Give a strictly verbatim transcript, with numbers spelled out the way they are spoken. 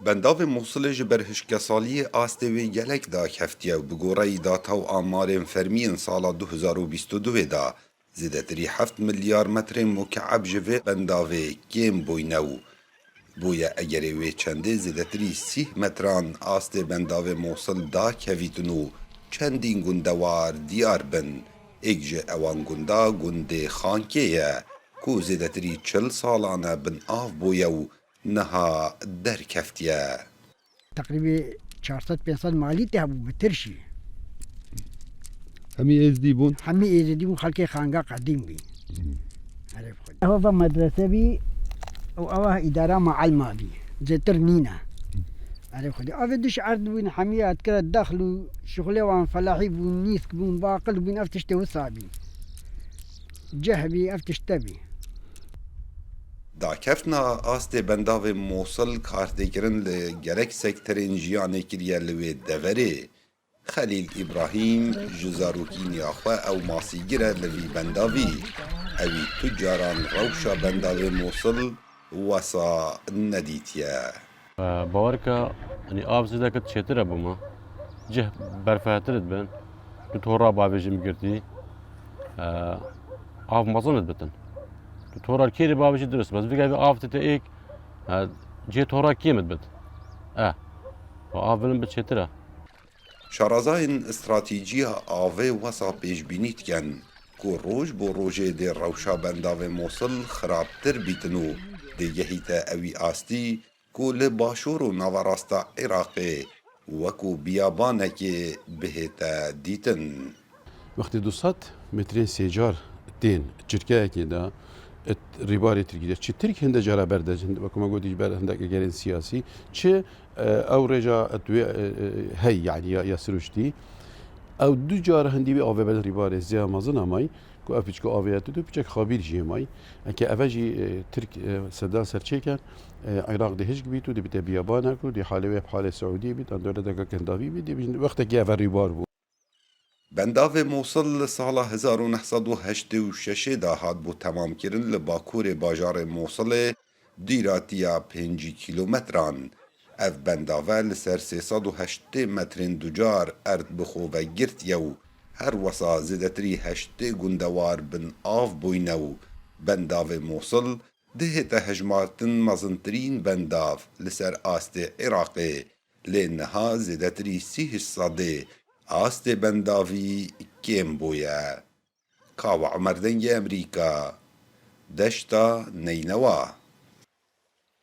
Bendavê Mûsilê ji ber hişkesaliyê astê wê gelek dakeftiye û bi goreyî data û amarên fermiyên sala du hezar û bîst û du de, zêdetirî heft milyar metrên mukeeb ji vê bendavê kêm bûyne û bûye egerê wê çendê zêdetirî sîh metran astê bendavê Mûsil dakevîtin û çendîn gundewar diyar bin. Êk ji ewan gunda gundê Xankê ye, ku zêdetirî çil salan e bin av bûye û niha derkeftiye. Teqrîbê çar sed pênc sed malî tê hebû bi tirşî. Hemî êzdî bûn. Hemî êzdî bûn, xelkê Xanga qedîm bî. Erê xwedî. Ewa va medrese bî û ewa îdara maalma bî. Zêtir nîne. Erê xwedî. Avê diş erd bûn, hemî ya dikira dexl û şixulê wan felahî bûn, nîsk bûn, baqil bûn, ev tiştê wisa bî. Ceh bî, ev tişte bî. Dakeftina astê bendavê Mosil kartêkirin li gerek sekterên jiyanê kiriye li wê deverê. Xelîl Îbrahîm ji zarokîniya xwe ew masîgir e li vî bendavî. Ewî tu caran rewşa bendavê Mosil wesa nedîtiye. Bawer ke, yanî av zêde ke çêtir e bo me. Cih berfehetir dibin. Tu tora bavêjî min girtî. Av mezin dibitin. Tu tora kêrê bavêjî dirust. Bes vîga vî av tê te êk, cihê tora kêm dibit. E, av bilin bi çêtir e. Şarazayên stratîjiya avê wesa pêşbînî dikin ku roj bo rojê dê rewşa bendavê Mosil xirabtir bîtin û dê gehîte ewî astî ku li başûr û naverasta Iraqê wekû biyabanekê bihête dîtin. Wextê du sed metrên sêcar tên çirkeyekê de, it rîbarê Tirkî de, çi Tirk hinde cara berdecin, wekû me gotî ji ber hindek egerên siyasî, çi, e, ew rêja et wê, e, e, hey, yanî ya, ya siruştî. Ew du cara hindî wê avê berdin rîbarê zêya mezin amay. Ku ev piçka avê ya tu, tu piçek xabîr jî may. Eke eve jî, e, Tirk, e, sedan serçêken, e, Iraq dê hişk bît û dê bite biyabanek û dê halê wê halê Seûdiyê bît, an dewleteke kendavî bît, dê bijin wextekî eve rîbar bû. Bendavê Mosil li sala hezar û neh sed û heştê û şeş de hat bû temamkirin li bakurê bajarê Mosilê dîratiya pêncî kîlometran. Ev bendave li ser sê sed û heştê metrên ducar erd bi xwe ve girtiye û her wesa zêdetirî heştê gundewar bin av bûyne û bendavê Mosil dihête hejmartin mezintirîn bendav li ser astê Iraqê, lê niha zêdetirî sîh sedê astê bendavî kêm bûye. Kawa Omer, Dengê Emerîka, Deşta Neynewa.